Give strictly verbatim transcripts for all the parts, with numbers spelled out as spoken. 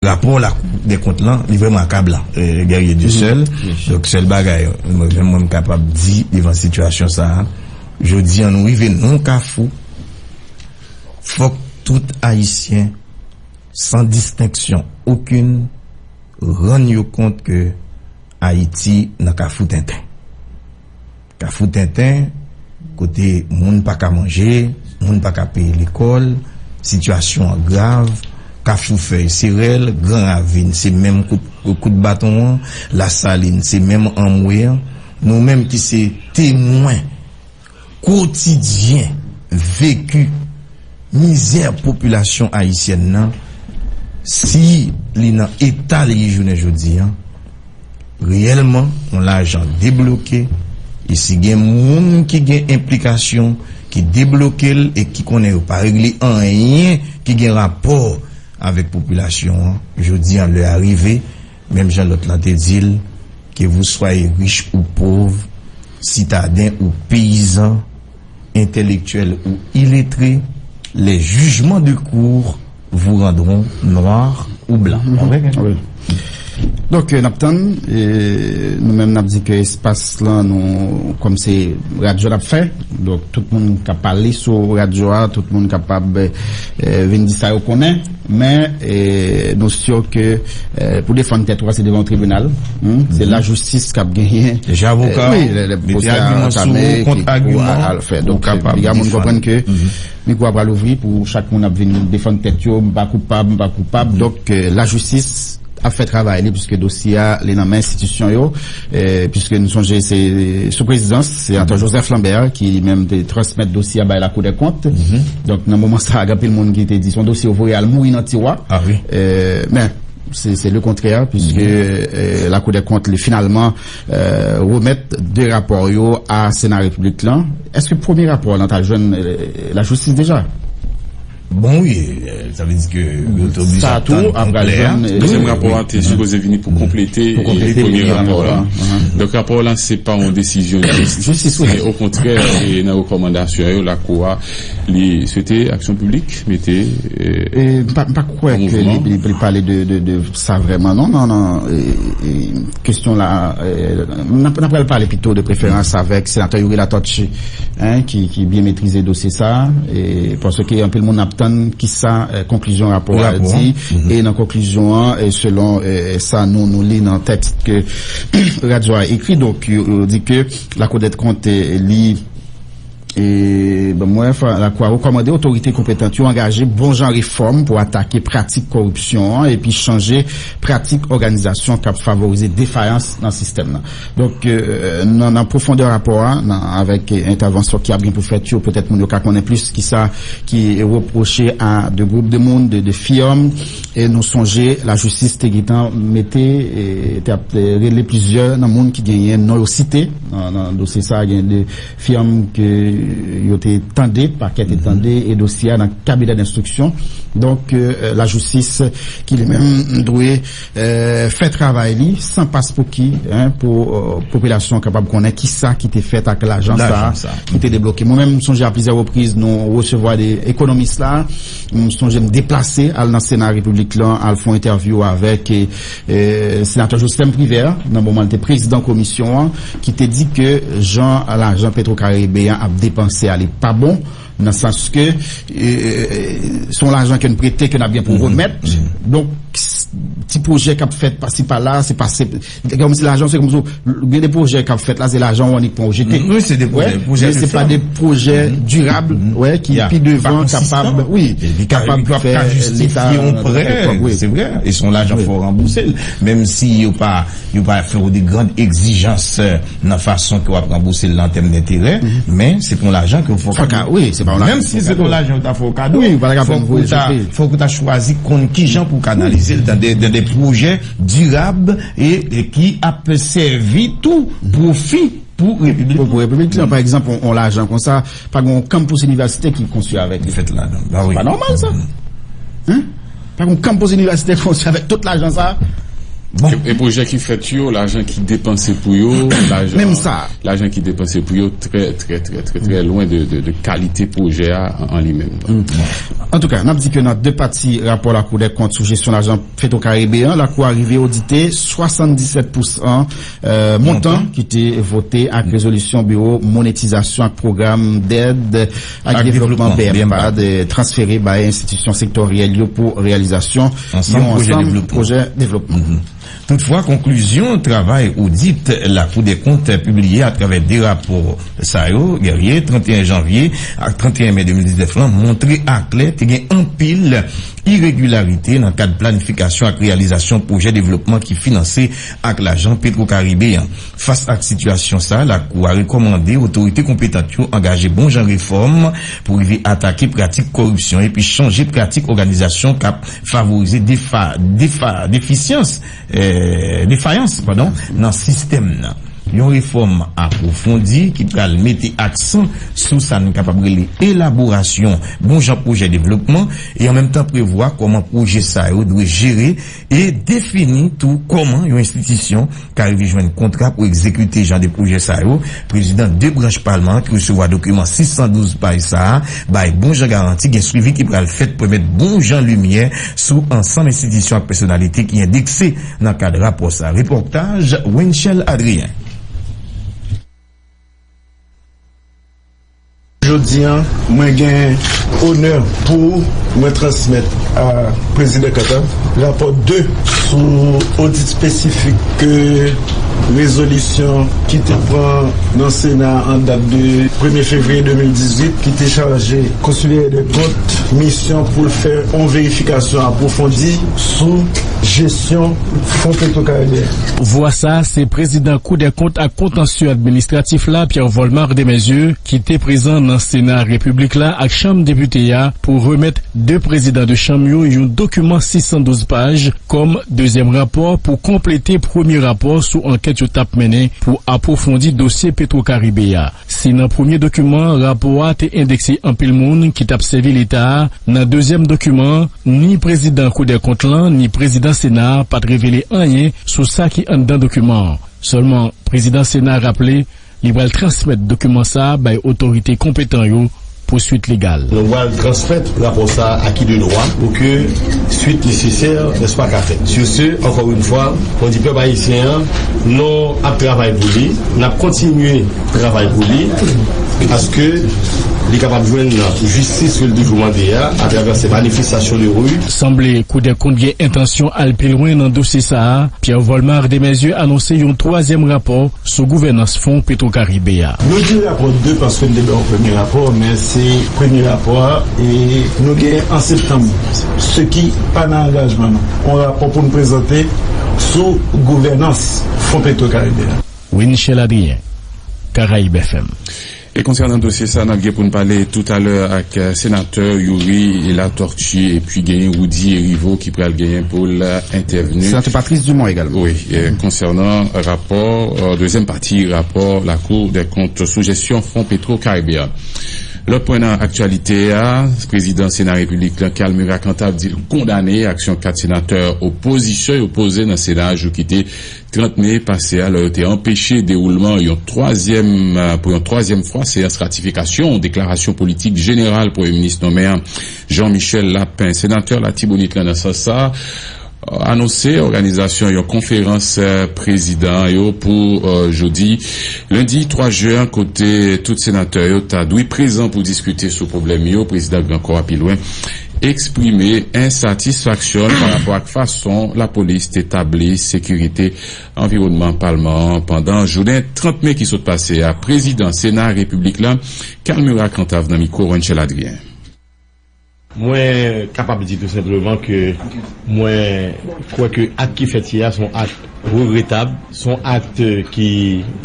Rapò Lakou dè Kont lan, li vrèman akablan. Guerrier Dieuseul. Donk, sèl bagay mwen menm mwen m kapab di devan sitiyasyon sa a, jodi a nou rive nan yon kafou. Fòk tout Ayisyen, san distenksyon okenn, rann yo kont ke Ayiti nan kafou tenten. Kafou tenten, kote moun pa ka manje, moun pa ka peye lekòl, sitiyasyon an grav. Kafou Fèy se rèl, Gran Ravin se menm kout, kout baton an, Lasalin se menm anmwe an. Nou menm ki se temwen kotidyen veki mizè popilasyon ayisyèn nan, si li nan eta li ye jounen jodi a, reyèlman yon lajan debloke, e si gen moun ki gen enplikasyon ki debloke l e ki konnen yo pa regle anyen ki gen rapò avèk popilasyon an, jodi a lè a rive, menm jan lòt lan te di l, que vous soyez riche ou pauvre, citadin ou paysan, intellectuel ou illettré, les jugements de cour vous rendront noir ou blanc. Pa vre? Wi. Donk, n ap tann, e, nou menm n ap di ke espas lan, nou, kòm se radyo n ap fè, donk tout moun k ap pale sou radyo a, tout moun kapab, e, vin di sa yo konnen, men, e, nou si ke, e, pou defann tèt ou a, se devan yon tribinal, hmm, se lajistis k ap genyen. Deja avoka, e, wi, lè, lè pwosè a antanmen, kont agiman, al fè. Donk, piga moun konprann ke mikwo a pral ouvri pou chak moun ap vin defann tèt yo, m pa koupab, m pa koupab. Donk, e, lajistis ap fè travay li, piske dosye a, li nan men enstitisyon yo, e, piske nou sonje se sou prezidans, senatè Joseph Lambert ki li menm te transmèt dosye a bay Lakou dè Kont. Donk, nan moman sa a, gen anpil moun ki te di se yon dosye yo voye al mouri nan tiwa. E, men, se, se le kontrè, piske, e, Lakou dè Kont, li finalman, e, remèt de rapò yo a Sena Repiblik lan. Èske premye rapò lan ta jwenn, e, lajistis deja? Bon, wi, e, sa vle di ke yo te oblije atann konplè a. Dezyèm rapò a te sipoze vini pou konplete, pou konplete premye rapò la. Donk, rapò la, se pa yon desizyon jistis, men okontrè, e nan rekòmandasyon yo, Lakou a, li swete aksyon piblik mete, e, m pa, m pa kwè ke li, li, li pale de, de, de sa vrèman, non, non, non. E, e, kesyon la, e, n ap, n ap pral pale pito de preferans avèk senatè Youri Latortue, en, ki, ki byen metrize dosye sa, e, paske anpil moun ap tann kisa, e, konklizyon rapò a di, e nan konklizyon an, e selon, e, sa nou, nou li nan tèks ke radyo a ekri, donk, yo, yo di ke Lakou dè Kont, e, li, e, bon, mwen, Lakou a rekòmande otorite konpetan yo angaje bon jan refòm pou atake pratik kòripsyon an epi chanje pratik òganizasyon k ap favorize defayans nan sistèm nan. Donk, e, nan, nan pwofondè rapò a, nan, avèk, e, entèvansyon ki ap gen pou fèt yo, petèt moun yo ka konnen plis kisa ki repwoche a de gwoup de moun, de, de fiyòm, e nou sonje lajistis te gentan mete, e, te ap, e, rele plizyè nan moun ki genyen non yo site nan, nan dosye sa, gen de fiyòm ke yo te tande, pakè te tande, e dosye a nan kabinè denstriksyon. Donk, e, lajistis ki li menm dwe, e, fè travay li san paspouki, en, pou, e, popilasyon kapab konnen kisa ki te fèt ak lajan sa a ki te debloke. Mwen menm, m sonje a plizyè repriz, nou resevwa de ekonomis la. M sonje m deplase al nan Sena Repiblik lan, al fè yon entèvyou avèk, e, e, senatè Joslèm Privè, nan moman l te prezidan komisyon an, ki te di ke jan lajan Petro Caribe an ap depanse a, li pa bon, nan sans ke, e, e, se yon lajan ke n prete, ke n ap gen pou remèt. Donk, s-, ti pwojè k ap fèt pasi pala, se pa, se, se kòmsi lajan, se kòmsi gen de pwojè k ap fèt la, se lajan w annik pran w jete. Wi, se de pwojè, men se pa de pwojè dirab, wè, ki pi devan kapab, wi, kapab fè Leta yon prè, se vre, e se yon lajan fò ranbouse l, menm si yo pa, yo pa fè w de grand egzijans, e, nan fason ke w ap ranbouse l an tèm denterè, men se pa yon lajan ke w fè w kado. Menm si se pa yon lajan yo ta fè w kado, fòk ou ta, fòk ou ta chwazi konn kijan pou w kanalize l dan de, dan de pwojè dirab e, e ki ap sèvi tou pwofi pou repiblik. Pou, pou repiblik lan, pa egzanp, on, on lajan konsa, pa gen yon kanpis inivèsite ki konstwi avèk li. Fèt ladan. Se pa nòmal sa. Hein? Pa gen yon kanpis inivèsite ki konstwi avèk tout lajan sa. Bon. E, e pwojè ki fèt yo, lajan ki depanse pou yo, lajan, menm sa, lajan ki depanse pou yo trè, trè, trè, trè, trè lwen de, de, de kalite pwojè a an, an li menm. Antouka, n ap di ke nan de pati rapò Lakou dè kont sou jesyon lajan Petro Karibe an, Lakou a rive odite swasanndisèt pousan, euh, montan ki te vote ak rezolisyon Biwo Monetizasyon ak Pwogram Dèd ak Devlopman, B M PAD, transfere bay enstitisyon sektoryèl yo pou reyalizasyon yon ansanm pwojè devlopman. Toutfwa, konklizyon travay odit Lakou dè kont pibliye atravè de rapò sa yo, Guerrier, trannteyen janvye ak trannteyen me de mil diznèf lan, montre aklè te gen anpil iregilarite nan kad planifikasyon ak reyalizasyon pwojè devlopman ki finanse ak lajan Petro Karibe an. Fas ak sitiyasyon sa, Lakou a rekòmande otorite konpetant yo angaje bon jan refòm pou rive atake pratik kòripsyon epi chanje pratik òganizasyon k ap favorize defa, defa, defisyans, eh, defayans, padon, nan sistèm nan. Yon refòm apwofondi ki pral mete aksan sou sa n kapab rele elaborasyon bon jan pwojè devlopman e an menm tan prevwa kòman pwojè sa yo dwe jere e defini tou kòman yon enstitisyon ka rive jwenn kontra pou egzekite jan de pwojè sa yo. Prezidan de branch palman an ki resevwa dokiman sis san douz paj sa a bay bon jan garanti gen swivi ki pral fèt pou mèt bon jan limyè sou ansanm enstitisyon ak pèsonalite ki endekse nan kad rapò sa a. Repòtaj Winchel Adrien. Jodi a, mwen gen onè pou mwen transmèt a Prezidan Cantave rapò de sou odit espesifik ke rezolisyon ki te pran nan Sena an dat de premye fevriye de mil dizuit ki te chaje Konsilye dè Kont misyon pou l fè yon verifikasyon apwofondi sou jesyon Fon Petro Karibe a. Vwa sa a se prezidan Kou dè Kont ak Kontansye Administratif la, Pierre Volmar Desmaisieux, ki te prezan nan Sena Repiblik la ak Chanm Depite a pou remèt de prezidan de chanm yo yon dokiman sis san douz paj kòm dezyèm rapò pou konplete premye rapò sou ankèt yo t ap mennen pou apwofondi dosye Petro Karibe a. Si nan premye dokiman an, rapò a te endekse anpil moun ki t ap sèvi Leta a, nan dezyèm dokiman an, ni prezidan Kou dè Kont lan, ni prezidan Sena a pa t revele anyen sou sa ki anndan dokiman an. Sèlman, prezidan Sena a raple li pral transmèt dokiman sa a bay otorite konpetan yo pou swit legal. Nou pral transmèt rapò sa a à qui de droit pou ke swit nesesè, nèspa, ka fèt. Sur ce, encore une fois, mwen di pèp ayisyen an, nou ap travay pou li, n ap kontinye travay pou li, paske li kapab jwenn jistis ke l toujou mande a, atravè se manifestasyon de ri. Sanble Kou dè Kont gen entansyon al pi lwen nan dosye sa a. Pierre Volmar Desmaisieux anonse yon twazyèm rapò sou gouvènans Fon Petro Karibe a. Nou di rapò de paske n te bay yon premye rapò, men se premye rapò a, e nou gen an septanm, se ki pa nan angajman nou, yon rapò pou n prezante sou gouvènans Fon Petro Karibe a. Winchel Adrien, Karayib F M. E konsènan dosye sa, n ap gen pou n pale toutalè ak, euh, senatè Youri Latortue epi genyen Roudy Hériveaux ki pral genyen pou l, euh, entèvni. Senatè Patrice Dumont egalman. Wi, euh, konsènan rapò, euh, dezyèm pati rapò Lakou dè Kont sou jesyon Fon Petro Karibe a. Lòt pwen nan aktyalite a, prezidan Sena Repiblik la, Carl Murat Cantave, di l kondane aksyon kat senatè opozisyon yo poze nan Sena a jou ki te trant me pase a, lè yo te anpeche dewoulman yon twazyèm, euh, pou yon twazyèm fwa, seyans ratifikasyon deklarasyon politik jeneral Premye Minis nonmen an, Jean Michel Lapin. Senatè Latibonit lan, nan sans sa, anonse òganizasyon yon konferans, euh, prezidan yo pou, euh, jodi, lendi twa jen an, kote tout senatè yo ta dwe prezan pou diskite sou pwoblèm yo. Prezidan Gran Kò a pi lwen eksprime ensatisfaksyon l pa rapò ak fason lapolis te tabli sekirite anviwònman palman an pandan jounen trant me ki sot pase a. Prezidan Sena Repiblik la, Carl Murat Cantave, nan mikwo Wenchel Adrien. Mwen kapab di tou senpleman ke mwen kwè ke ak ki fèt yè a se yon ak regretab, se yon ak ki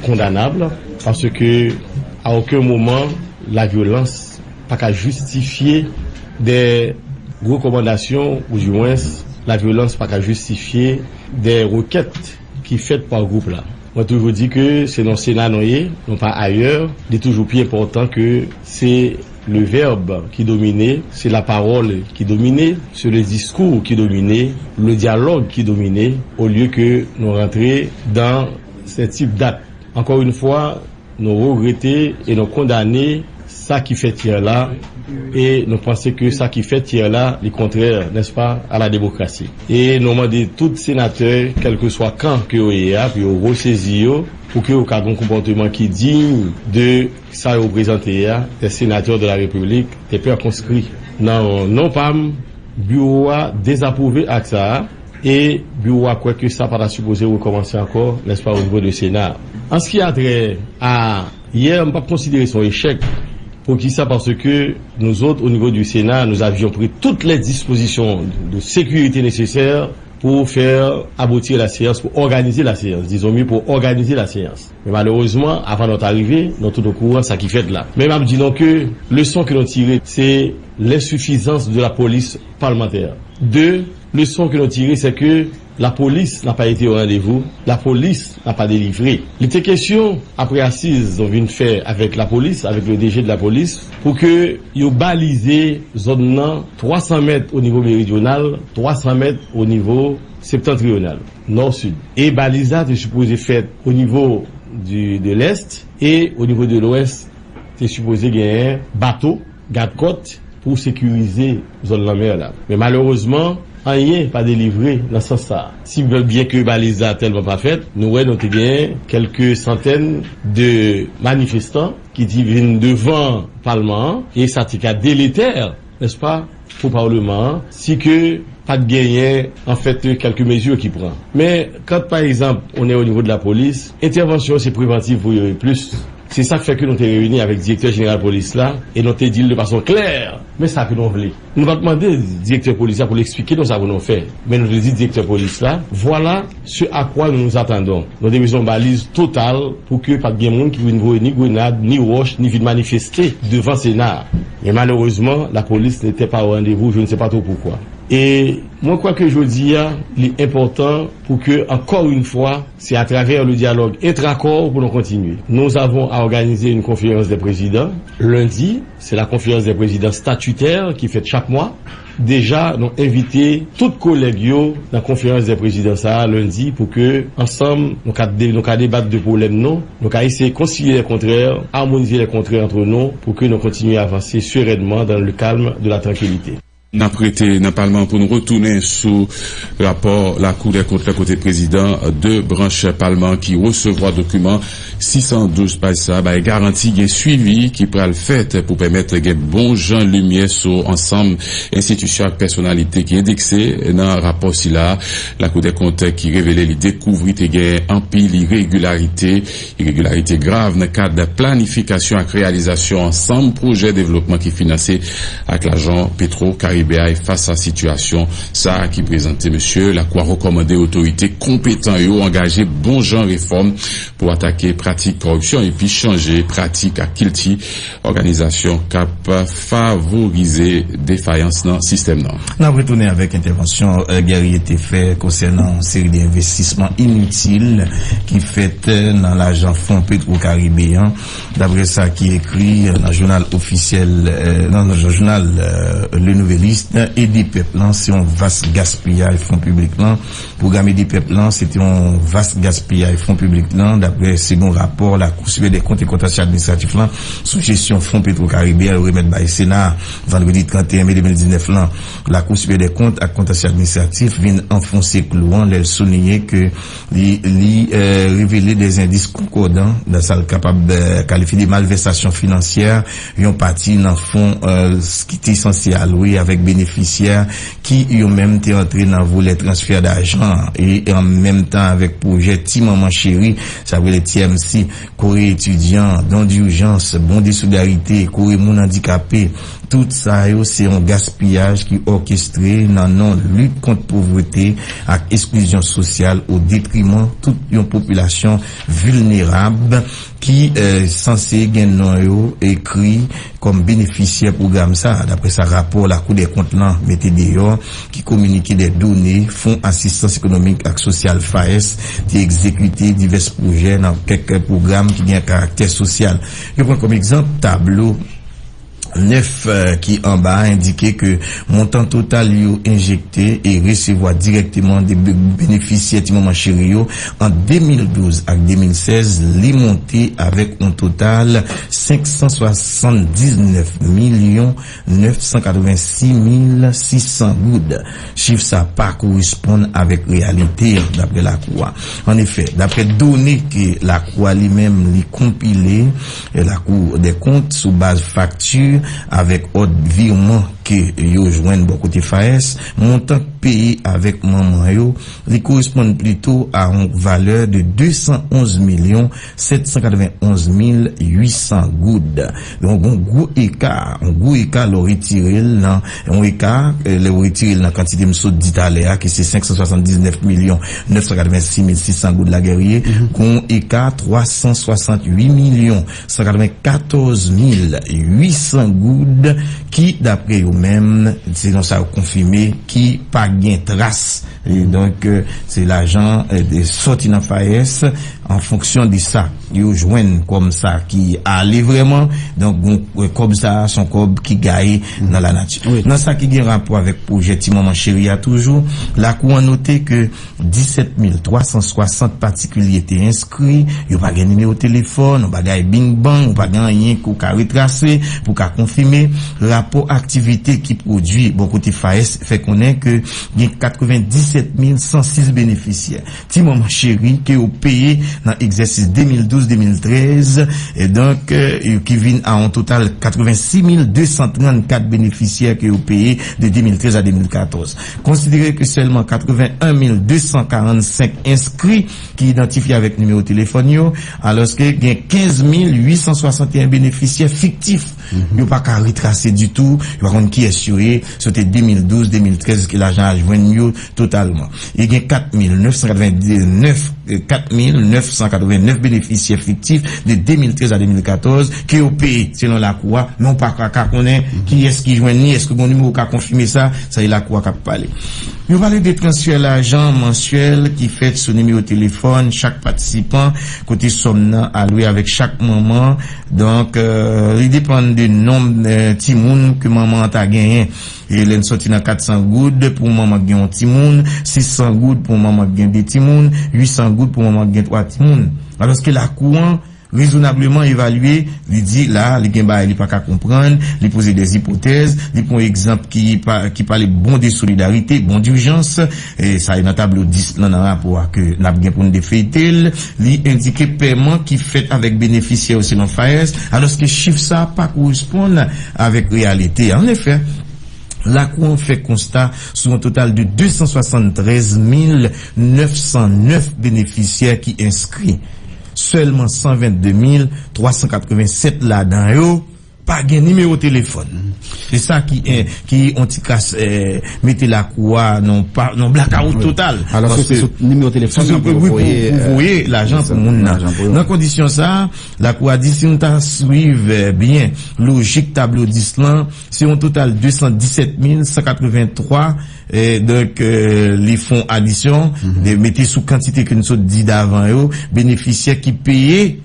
kondanab, paske a okenn moman lavyolans pa ka jistifye de rekòmandasyon, oudimwens lavyolans pa ka jistifye de rekèt ki fèt pa gwoup la. Mwen toujou di ke se nan Sena nou ye, non pa ayè. Li toujou pi enpòtan ke se Le verbe qui domine, c'est la parole qui domine, c'est le discours qui domine, le dialogue qui domine, au lieu que nous rentrer dans ces types d'actes. Encore une fois, nou regrete e nou kondane sa ki fèt yè la, e nou panse ke sa ki fèt yè la, li kontrè, n'est-ce pas, à la démocratie. E nou mande tout senatè, kèlkeswa kan ke yo ye a, pou yo resezi yo, pou ke yo ka gen yon konpòteman ki diy de sa yo prezante a, des sénateurs de la République, des pères conscrits. Nan non pa m, biwo a dezapwouve ak sa a, e biwo a kwè ke sa pa ta sipoze rekòmanse ankò, n'est-ce pas, au niveau de Sénat. An ce qui a trait à hier, m p ap konsidere se yon echèk. Poukisa? Parce que nous autres, au niveau du Sénat, nous avions pris toutes les dispositions de sécurité nécessaires pour faire aboutir la séance, pour organiser la séance, disons mieux, pour organiser la séance. Men malerezman, avan nou ta rive, nou tout okouran sa ki fèt la. Men m ap di nou ke leson ke nou tire, se l'insuffisance de la police parlementaire. De, leson ke nou tire, se ke lapolis n'a pas été au rendez-vous, lapolis n'a pas délivré. Li te kesyon, apre asiz nou vin fè avèk lapolis, avèk le D G de la police, pou ke yo balize zòn nan twa san mèt o nivo meridyonal, twa san mèt o nivo septantriyonal, nò-sid. E baliz la te sipoze fèt o nivo di, de lès e o nivo de lwès te sipoze genyen bato, gadkòt pou sekirize zòn lanmè la. Men malerezman, anyen pa delivre nan sans sa. Si byen ke baliz la tèlman pa fèt, nou wè nou te genyen kèlke santèn de manifestan ki te vin devan palman an, e sa te ka deletè, n'est-ce pas, pou palman an, si ke pa t genyen, an fèt, kèlke mezi ki pran. Men, kant, pa egzanp, on est au niveau de la police, entèvansyon se prevantiv pou yo ye plis. Se sa k fè ke nou te reyini avèk direktè jeneral polis la, e nou te di l de fason klè, men sa ke nou vle. Nou pa t mande direktè polis la pou l eksplike nou sa pou nou fè, men nou te di direktè polis la, voilà ce à quoi nous nous attendons. Nou te bezwen yon baliz total pou ke pa t gen moun ki vin voye ni grenad, ni wòch, ni vin manifeste devan Sena a. Men malerezman, lapolis n'était pas au rendez-vous, je ne sais pas trop pourquoi. E mwen kwè ke jodi a, li enpòtan pou ke, encore une fois, c'est à travers le dialogue intra-corps pou nou kontinye. Nous avons à organiser une conférence des présidents lundi. C'est la conférence des présidents statutaires ki fèt chak mwa. Deja, nou envite tout kolèg yo nan konferans dè prezidan sa a lendi pou ke ansanm nou ka de, nou ka debat de pwoblèm nou, nou ka eseye konsilye lè kontrè, armonize lè kontrè antre nou pou ke nou kontinye avanse serènman dans le calme de la tranquillité. N ap rete nan palman pou nou retounen sou rapò Lakou dè Kont la, kote prezidan de branch palman ki resevwa dokiman sis san douz paj sa bay garanti gen swivi ki pral fèt pou pèmèt gen bon jan limyè sou ansanm enstitisyon ak pèsonalite ki endekse nan rapò sila. Lakou dè Kont ki revele li dekouvri te gen anpil iregilarite, iregilarite grav nan kad planifikasyon ak reyalizasyon ansanm pwojè devlopman ki finanse ak lajan Petro Karibe a. E fas a sitiyasyon sa a ki prezante, mesye, Lakou a rekòmande otorite konpetan yo angaje bon jan refòm pou atake pratik kòripsyon epi chanje pratik ak kilti òganizasyon k ap favorize defayans nan sistèm nan. N ap retounen avèk entèvansyon, eh, Guerrier te fè konsènan yon seri de envestisman initil ki fèt, eh, nan lajan Fon Petro Karibe an. Daprè sa ki ekri, eh, nan jounal ofisyèl, eh, nan, nan jounal, eh, Le Nouvelliste, ede pèp lan se yon vas gaspiyaj fon piblik lan. Pwogram ede pèp lan, se te yon vas gaspiyaj fon piblik lan, daprè segon rapò Lakou Siperyè dè Kont e Kontansye Administratif lan sou jesyon fon Petro Karibe a yo remèt bay Sena a vandredi trannteyen me de mil diznèf lan. Lakou Siperyè dè Kont ak Kontansye Administratif vin anfonse klou an lè l souliye ke li, li, eh, revele dè endis konkòdan nan sa l kapab, eh, kalifye de malvèsasyon finansyè yon pati nan fon, eh, ki te sanse alwe avèk benefisyè ki yo menm te antre nan volè transfè dajan an, e an menm tan avèk pwojè Ti Manman Cheri, sa vle T M C, kore etidyan, don dijans, bon de solidarite, kore moun andikape, tout sa yo se yon gaspiyaj ki òkestre nan non lit kont povrete ak eksklizyon sosyal o detriman tout yon popilasyon vilnerab ki, eh, sanse gen non yo ekri kòm benefisyè pwogram sa a, daprè sa rapò Lakou dè Kont lan mete deyò, ki kominike dè done Fon Asistans Ekonomik ak Sosyal, FAES, te egzekite divès pwojè nan kèk pwogram ki gen karaktè sosyal. Yo pran kòm egzanp tablo nèf ki anba a endike ke montan total yo enjekte e resevwa dirèkteman de be- benefisyè Ti Manman Cheri yo ant de mil douz ak de mil sèz, li monte avèk yon total senk san swasanndiznèf milyon nèf san katrevensis mil sis san goud. Chif sa pa koresponn avèk reyalite an, daprè Lakou a. Annefè, daprè done ke Lakou a li menm li konpile, eh, Lakou dè kont sou baz fakti avèk òd viwman ke yo jwenn bò kote FAES, montan k peye avèk manman yo, li koresponn plito a yon valè de de san onz milyon sèt san katrevenonz mil uit san goud. Donk, yon gwo eka, yon gwo eka lè w retire l nan, yon eka, eh, lè w retire l nan kantite m sot di talè a, ki se senk san swasanndiznèf milyon nèf san katrevensis mil sis san goud la, Guerrier, gon eka twa san swasanntuit milyon san katrevenkatòz mil uit san goud, ki, daprè yo menm, selon sa yo konfime, ki pa gen tras. E donk, eh, se lajan, eh, de sòti nan FAES an fonksyon de sa yo jwenn kòm sa ki ale vrèman. Donk, gon, eh, kòb sa a, se yon kòb ki gaye nan lanati. Wi. Nan sa ki gen rapò avèk pwojè Ti Manman Cheri a toujou, Lakou an note ke disèt mil twa san swasant patikilye te enskri, yo pa gen nimewo telefòn, yon bagay bing bang, ou pa gen anyen ke w ka retrase pou w ka konfime. Rapò aktivite ki pwodui bò kote FAES fè konnen ke gen katrevendisèt mil san sis benefisyè Ti Manman Cheri ke yo peye nan egzèsis de mil douz de mil trèz, e donk, eh, ki vin a yon total katrevensis mil de san trannkat benefisyè ke yo peye de de mil trèz a de mil katòz. Konsidere ke sèlman katreven en mil de san karannsenk enskri ki idantifye avèk nimewo telefòn yo, alòske gen kenz mil uit san swasanteyen benefisyè fiktif. Yo pa ka retrase ditou, yo pa konn kiyès yo ye, soti de mil douz, de mil trèz ke lajan a jwenn yo totalman. E gen kat mil nèf san katrevendiznèf, eh, kat mil nèf san katrevenèf benefisyè fiktif de de mil trèz a de mil katòz ke yo peye selon Lakou a, men w pa ka, ka konnen kiyès ki jwenn li, èske gon nimewo ka konfime sa, sa e Lakou a k ap pale. Yo pale de transfè lajan mansyèl ki fèt sou nimewo telefòn chak patisipan, kote sòm nan alwe avèk chak manman. Donk, eh, li depann de nonb, eh, timoun ke manman an ta genyen. E lè n sòti nan kat san goud pou manman k gen yon timoun, sis san goud pou manman k gen de timoun, uit san goud pou manman k gen twa timoun. Alòske Lakou an rezonableman evalye, li di la, li gen bagay li pa ka konprann, li poze de ipotèz, li pran egzanp ki pa, ki pale bon de solidarite, bon dijans, e sa e nan tablo dis lan nan rapò a ke n ap gen pou n defeyte l, li endike pèman ki fèt avèk benefisyè yo selon FAES, alòske chif sa a pa koresponn avèk reyalite. Annefè, Lakou an fè konsta sou yon total de de san swasanntrèz mil nèf san nèf benefisyè ki enskri. Sèlman san vennde mil twa san katrevensèt ladan yo pa gen nimewo telefòn. Se sa ki, eh, ki on ti kras, eh, mete Lakou a nan pa, nan blakawout total. Alòske se sou nimewo telefòn nan pou yo voye, pou voye lajan pou moun nan. Nan kondisyon sa a, Lakou a di si nou ta swiv, eh, byen lojik tablo dis lan, se yon total de san disèt mil san katrevenntwa, eh, donk, eh, li fè on adisyon, de mete sou kantite ke nou sot di davan yo, benefisyè ki peye,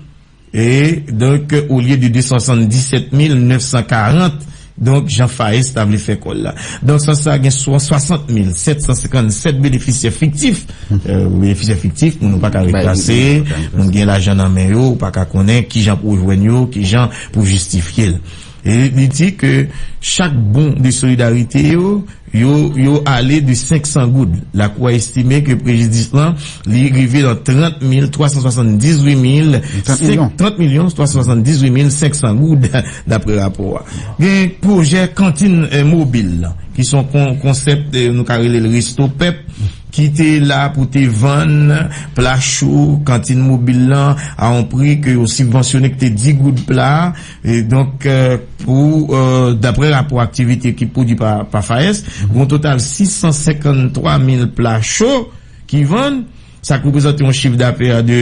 e donk, olye de de san swasanndisèt mil nèf san karant, donk, jan FAES ta vle fè kòl la. Donk, sans sa gen swa-, swasant mil sèt san senkannsèt benefisyè fiktif. Eh, benefisyè fiktif, moun ou pa ka retrase, moun gen lajan nan men yo, ou pa ka konnen kijan pou w jwenn yo, kijan pou w jistifye l. E li di ke chak bon de solidarite yo, yo, yo ale de senk san goud. Lakou a estime ke prejidis lan, li rive nan trant mil twa san swasanndizuit mil, trant milyon. Trant milyon twa san swasanndizuit mil senk san goud, daprè rapò a. Gen pwojè kantin, eh, mobil lan, ki se yon kon-, konsèp, eh, nou ka rele l Resto Pèp, ki te la pou te vann pla cho, kantin mobil lan, a yon pri ke yo sibvansyone, ki te dis goud pla. E donk, eh, pou, eh, daprè rapò aktivite ki pwodui pa, pa FAES, gen yon total sis san senkanntwa mil pla cho ki vann, sa k reprezante yon chif dafè de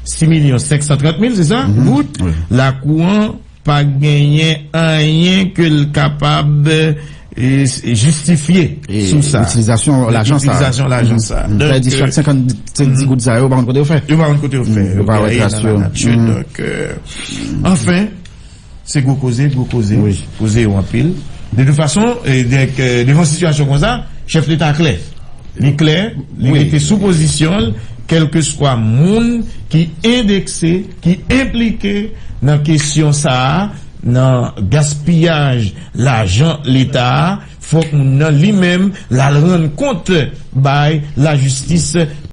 sis milyon senk san trant mil, se sa? Goud. Lakou an pa genyen anyen ke l kapab, eh, jistifye sou sa. Itilizasyon lajan sa. Itilizasyon lajan sa. Donk, sa vle di chak senkann, dis goud sa yo, yo pa konn kote yo fè. Yo pa konn kote yo fè. Yo pa wè tras yo. Donk, eh, anfen, Se gwo koze, gwo koze, koze yo anpil. De tout fason, devan sitiyasyon konsa, chèf leta klè. Li klè, li rete sou pozisyon l, kèlkeswa moun ki endekse, ki enplike nan kesyon sa a, nan gaspiyaj lajan leta a, fòk moun nan li menm l al rann kont bay lajistis.